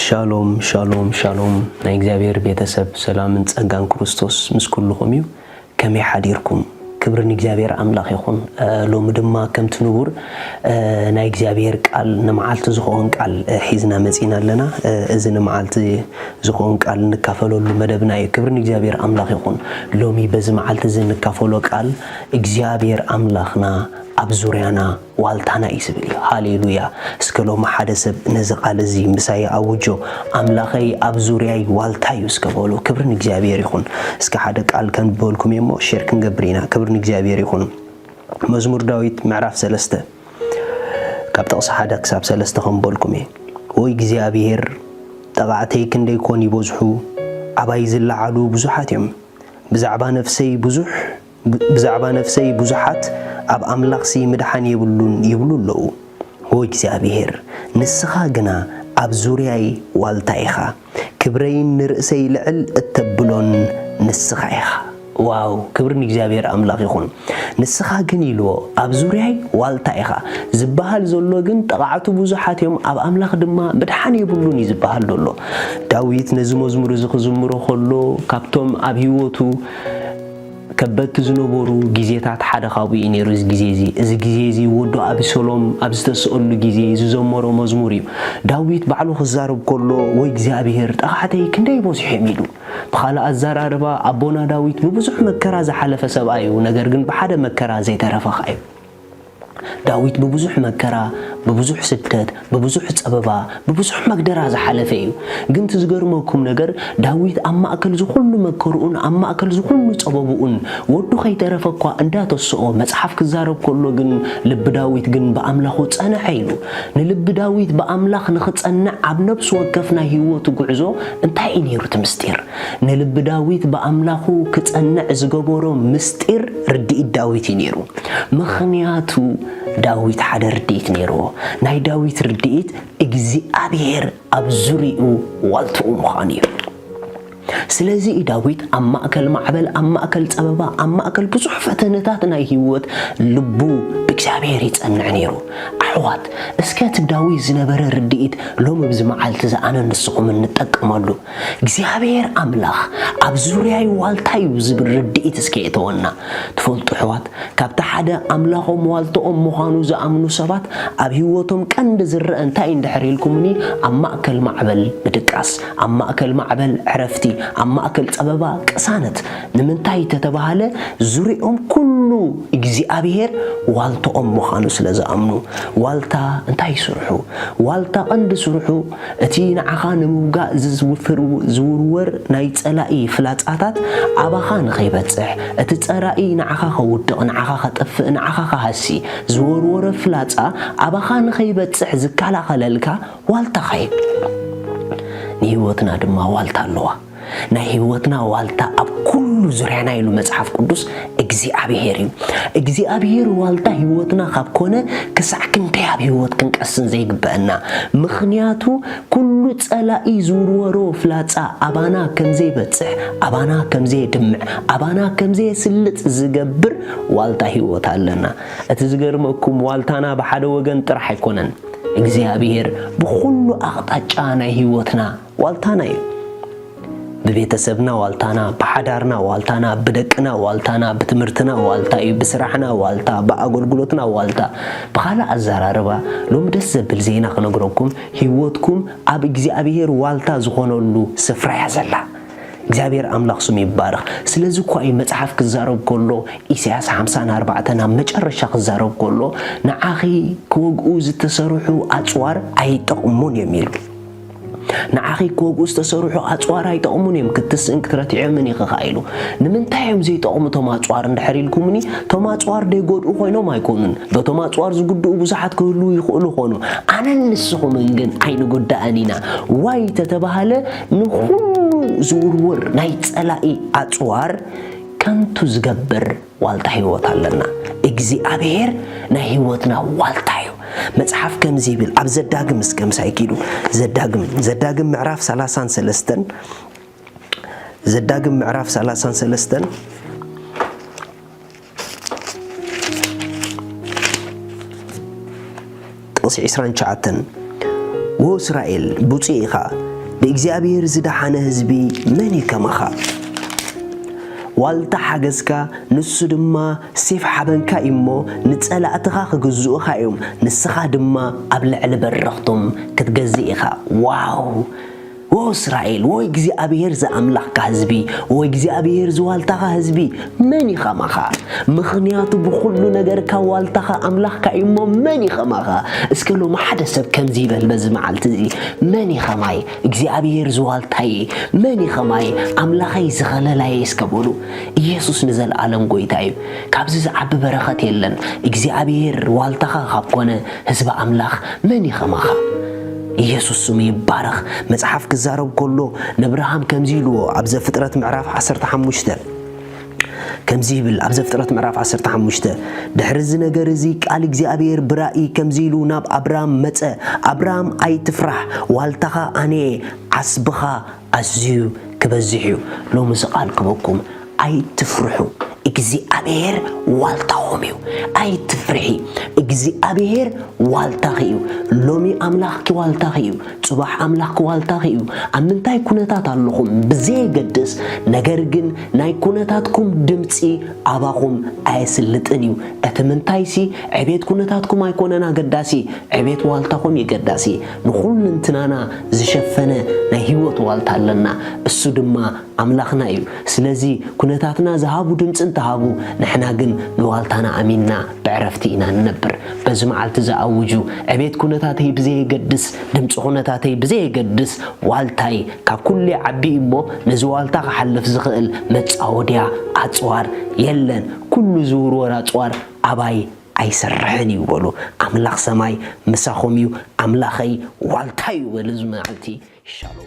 ሻሎም ሻሎም ሻሎም፣ ናይ እግዚኣብሔር ቤተሰብ፣ ሰላምን ጸጋን ክርስቶስ ምስ ኩልኹም እዩ። ከመይ ሓዲርኩም? ክብሪ ንእግዚኣብሔር ኣምላኽ ይኹን። እ፣ ሎሚ ድማ ከምቲ ንቡር፣ እ፣ ናይ እግዚኣብሔር ቃል፣ ንመዓልቲ ዝኸውን ቃል፣ እ፣ ሒዝና መጺና ኣለና። እ፣ እዚ ንመዓልቲ ዝኸውን ቃል እንካፈለሉ መደብና እዩ። ክብሪ ንእግዚኣብሔር ኣምላኽ ይኹን። ሎሚ በዚ መዓልቲ እዚ እንካፈሎ ቃል እግዚኣብሔር ኣምላኽና ኣብ ዙርያና ዋልታና እዩ ዝብል እዩ። ሃሌሉያ። እስከ ሎሚ ሓደ ሰብ ነዚ ቃል እዚ ምሳይ ኣውጆ፣ ኣምላኸይ ኣብ ዙርያይ ዋልታ እዩ እስከ በሉ። ክብሪ ንእግዚኣብሔር ይኹን። እስከ ሓደ ቃል ከንብበልኩም እየ እሞ ሼር ክንገብር ኢና። ክብሪ ንእግዚኣብሔር ይኹን። መዝሙር ዳዊት ምዕራፍ ሰለስተ ካብ ጥቕሲ ሓደ ክሳብ ሰለስተ ከንብበልኩም እየ። ወይ እግዚኣብሔር፣ ጠቓዕተይ ክንደይ ኮን ይበዝሑ፣ ኣባይ ዝለዓሉ ብዙሓት እዮም። ብዛዕባ ነፍሰይ ብዙሕ፣ ብዛዕባ ነፍሰይ ብዙሓት ኣብ ኣምላኽሲ ምድሓን የብሉን ይብሉ ኣለዉ። ኦ እግዚኣብሔር፣ ንስኻ ግና ኣብ ዙርያይ ዋልታ ኢኻ፣ ክብረይን ንርእሰይ ልዕል እተብሎን ንስኻ ኢኻ። ዋው፣ ክብሪ ንእግዚኣብሔር ኣምላኽ ይኹን። ንስኻ ግን ኢልዎ፣ ኣብ ዙርያይ ዋልታ ኢኻ። ዝበሃል ዘሎ ግን ጠቓዕቱ ብዙሓት እዮም፣ ኣብ ኣምላኽ ድማ ምድሓን የብሉን እዩ ዝበሃል ዘሎ። ዳዊት ነዚ መዝሙር እዚ ክዝምሮ ከሎ፣ ካብቶም ኣብ ህይወቱ ከበድቲ ዝነበሩ ግዜታት ሓደ ካብኡ እዩ ነይሩ። እዚ ግዜ እዚ፣ እዚ ግዜ እዚ ወዱ ኣብሰሎም ኣብ ዝተስኣሉ ግዜ ዝዘመሮ መዝሙር እዩ። ዳዊት ባዕሉ ክዛረብ ከሎ፣ ወይ እግዚኣብሔር፣ ጠቓዕተይ ክንደይ በዚሖም ኢሉ። ብኻልእ ኣዘራርባ፣ ኣቦና ዳዊት ብብዙሕ መከራ ዝሓለፈ ሰብኣይ እዩ፣ ነገር ግን ብሓደ መከራ ዘይተረፈ ኸኣ እዩ። ዳዊት ብብዙሕ መከራ፣ ብብዙሕ ስደት፣ ብብዙሕ ጸበባ፣ ብብዙሕ መግደራ ዝሓለፈ እዩ። ግን እቲ ዝገርመኩም ነገር፣ ዳዊት ኣብ ማእከል ዝኹሉ መከርኡን ኣብ ማእከል ዝኹሉ ጸበብኡን ወዱ ከይተረፈ እኳ እንዳተስኦ መጽሓፍ ክዛረብ ከሎ ግን፣ ልቢ ዳዊት ግን ብኣምላኹ ጸንዐ ኢሉ። ንልቢ ዳዊት ብኣምላኽ ንኽጸንዕ ኣብ ነፍሲ ወከፍ ናይ ህይወቱ ጉዕዞ እንታይ እዩ ነይሩ እቲ ምስጢር? ንልቢ ዳዊት ብኣምላኹ ክጸንዕ ዝገበሮ ምስጢር ርድኢት ዳዊት እዩ ነይሩ። ምኽንያቱ ዳዊት ሓደ ርድኢት ነይርዎ። ናይ ዳዊት ርድኢት እግዚኣብሔር ኣብ ዙርያኡ ዋልትኡ ምዃኑ እዩ። ስለዚ እዩ ዳዊት ኣብ ማእከል ማዕበል፣ ኣብ ማእከል ጸበባ፣ ኣብ ማእከል ብዙሕ ፈተነታት ናይ ህይወት ልቡ ብእግዚኣብሔር ይጸንዕ ነይሩ። ኣሕዋት፣ እስከ እቲ ዳዊት ዝነበረ ርድኢት ሎሚ ኣብዚ መዓልቲ እዚ ኣነ ንስኹም እንጠቀመሉ። እግዚኣብሔር ኣምላኽ ኣብ ዙርያይ ዋልታ እዩ ዝብል ርድኢት እስከ የእተወና። ትፈልጡ ኣሕዋት፣ ካብቲ ሓደ ኣምላኾም ዋልትኦም ምዃኑ ዝኣምኑ ሰባት ኣብ ህይወቶም ቀንዲ ዝረአ እንታይ እንድሕር ኢልኩምኒ፣ ኣብ ማእከል ማዕበል ምድቃስ፣ ኣብ ማእከል ማዕበል ዕረፍቲ፣ ኣብ ማእከል ጸበባ ቅሳነት። ንምንታይ ተተባህለ፣ ዙርያኦም ኩሉ እግዚኣብሔር ዋልትኦም ምዃኑ ስለ ዝኣምኑ። ዋልታ እንታይ እዩ ስርሑ? ዋልታ ቀንዲ ስርሑ እቲ ንዓኻ ንምውጋእ ዝዝውፍር-፣ ዝውርወር ናይ ጸላኢ ፍላጻታት ኣባኻ ንኸይበጽሕ፣ እቲ ጸላኢ ንዓኻ ከውድቕ፣ ንዓኻ ከጥፍእ፣ ንዓኻ ክሃሲ ዝወርወረ ፍላጻ ኣባኻ ንኸይበጽሕ ዝከላኸለልካ ዋልታኻ እዩ። ንህይወትና ድማ ዋልታ ኣለዋ። ናይ ህይወትና ዋልታ ኣብ ኩሉ ዙርያና ኢሉ መጽሓፍ ቅዱስ እግዚኣብሔር እዩ። እግዚኣብሔር ዋልታ ህይወትና ካብ ኮነ ክሳዕ ክንደይ ኣብ ህይወት ክንቀስን ዘይግበአና? ምኽንያቱ ኩሉ ጸላኢ ዝውርወሮ ፍላጻ ኣባና ከም ዘይበጽሕ፣ ኣባና ከም ዘየድምዕ፣ ኣባና ከም ዘየስልጥ ዝገብር ዋልታ ህይወት ኣለና። እቲ ዝገርመኩም ዋልታና ብሓደ ወገን ጥራሕ ኣይኮነን። እግዚኣብሔር ብኹሉ ኣቕጣጫ ናይ ህይወትና ዋልታና እዩ። ብቤተሰብና ዋልታና፣ ብሓዳርና ዋልታና፣ ብደቅና ዋልታና፣ ብትምህርትና ዋልታ እዩ፣ ብስራሕና ዋልታ፣ ብኣገልግሎትና ዋልታ። ብኻልእ ኣዘራርባ፣ ሎሚ ደስ ዘብል ዜና ክነግረኩም፣ ህይወትኩም ኣብ እግዚኣብሔር ዋልታ ዝኾነሉ ስፍራ እያ ዘላ። እግዚኣብሔር ኣምላኽ ስሙ ይባረኽ። ስለዚ እኳ እዩ መጽሓፍ ክዛረብ ከሎ፣ ኢሳያስ ሓምሳን ኣርባዕተን ኣብ መጨረሻ ክዛረብ ከሎ፣ "ንዓኺ ክወግኡ ዝተሰርሑ ኣጽዋር ኣይጠቕሙን እዮም" ኢሉ። ንዓኺ ክወግኡ ዝተሰርሑ ኣጽዋር ኣይጠቕሙን እዮም፣ ክትስእን ክትረትዕዮምን ኢኺ ኸኣ ኢሉ። ንምንታይ እዮም ዘይጠቕሙ እቶም ኣጽዋር እንድሕር ኢልኩምኒ፣ እቶም ኣጽዋር ዘይጎድኡ ኮይኖም ኣይኮኑን። በቶም ኣጽዋር ዝጉድኡ ብዙሓት ክህልዉ ይኽእሉ ኾኑ። ኣነን ንስኹምን ግን ኣይንጉዳእን ኢና። ዋይ ተተባህለ፣ ንኹሉ ዝውርወር ናይ ጸላኢ ኣጽዋር ከንቱ ዝገብር ዋልታ ህይወት ኣለና። እግዚኣብሔር ናይ ህይወትና ዋልታ እዩ። መጽሓፍ ከምዚ ይብል፣ ኣብ ዘዳግም እስከ ምሳይ ኪዱ። ዘዳግም፣ ዘዳግም ምዕራፍ ሰላሳን ሰለስተን፣ ዘዳግም ምዕራፍ ሰላሳን ሰለስተን፣ ጥቕሲ ዕስራን ትሽዓተን፣ "ወ እስራኤል፣ ብፁዕ ኢኻ፣ ብእግዚኣብሔር ዝደሓነ ህዝቢ መን እዩ ከማኻ? ዋልታ ሓገዝካ፣ ንሱ ድማ ሴፍ ሓበንካ እዩ እሞ፣ ንጸላእትኻ ክግዝኡኻ እዮም፣ ንስኻ ድማ ኣብ ልዕሊ በረኽቶም ክትገዝእ ኢኻ። ዋው! ዎ እስራኤል፣ ዎ እግዚኣብሔር ዝኣምላኽካ ህዝቢ፣ ዎ እግዚኣብሔር ዝዋልታኻ ህዝቢ፣ መን እዩ ኸማኻ? ምኽንያቱ ብኹሉ ነገርካ ዋልታኻ ኣምላኽካ እዩ እሞ፣ መን እዩ ኸማኻ? እስከ ሎሚ ሓደ ሰብ ከምዚ ይበል በዚ መዓልቲ እዚ፣ መን እዩ ኸማይ? እግዚኣብሔር ዝዋልታየ፣ መን እዩ ኸማይ? ኣምላኸይ ዝኸለላየ እስከ በሉ። ኢየሱስ ንዘለኣለም ጎይታ እዩ። ካብዚ ዝዓቢ በረኸት የለን። እግዚኣብሔር ዋልታኻ ካብ ኮነ፣ ህዝቢ ኣምላኽ መን እዩ ኸማኻ? ኢየሱስ ስሙ ይባረኽ። መጽሓፍ ክዛረብ ከሎ፣ ነብርሃም ከምዚ ኢልዎ፣ ኣብ ዘፍጥረት ምዕራፍ ዓሰርተ ሓሙሽተ፣ ከምዚ ይብል፣ ኣብ ዘፍጥረት ምዕራፍ ዓሰርተ ሓሙሽተ፣ ድሕሪ እዚ ነገር እዚ ቃል እግዚኣብሔር ብራእይ ከምዚ ኢሉ ናብ ኣብራም መጸ፣ ኣብራም ኣይትፍራሕ፣ ዋልታኻ ኣነ እየ፣ ዓስብኻ ኣዝዩ ክበዝሕ እዩ። ሎሚ እዚ ቃል ክበኩም፣ ኣይትፍርሑ፣ እግዚኣብሔር ዋልታኹም እዩ። ኣይትፍርሒ፣ እግዚኣብሔር ዋልታኺ እዩ። ሎሚ ኣምላኽኪ ዋልታኺ እዩ። ጽባሕ ኣምላኽኪ ዋልታኺ እዩ። ኣብ ምንታይ ኩነታት ኣለኹም ብዘየገድስ፣ ነገር ግን ናይ ኩነታትኩም ድምጺ ኣባኹም ኣየስልጥን እዩ። እቲ ምንታይሲ፣ ዕቤት ኩነታትኩም ኣይኮነን ኣገዳሲ፣ ዕቤት ዋልታኹም እዩ ገዳሲ። ንኹልንትናና ዝሸፈነ ናይ ህይወት ዋልታ ኣለና፣ እሱ ድማ ኣምላኽና እዩ። ስለዚ ኩነታትና ዝሃቡ ድምፂ እንተሃቡ፣ ንሕና ግን ንዋልታና ኣሚንና ብዕረፍቲ ኢና ንነብር። በዚ መዓልቲ ዝኣውጁ፣ ዕቤት ኩነታተይ ብዘየገድስ፣ ድምፂ ኩነታተይ ብዘየገድስ፣ ዋልታይ ካብ ኩሉ ዓቢ እሞ፣ ነዚ ዋልታ ክሓልፍ ዝኽእል መጻወድያ ኣጽዋር የለን። ኩሉ ዝውርወር ኣጽዋር ኣባይ ኣይሰርሕን እዩ በሉ። ኣምላኽ ሰማይ ምሳኹም እዩ፣ ኣምላኸይ ዋልታ እዩ በሉ። እዚ መዓልቲ ሻሎም።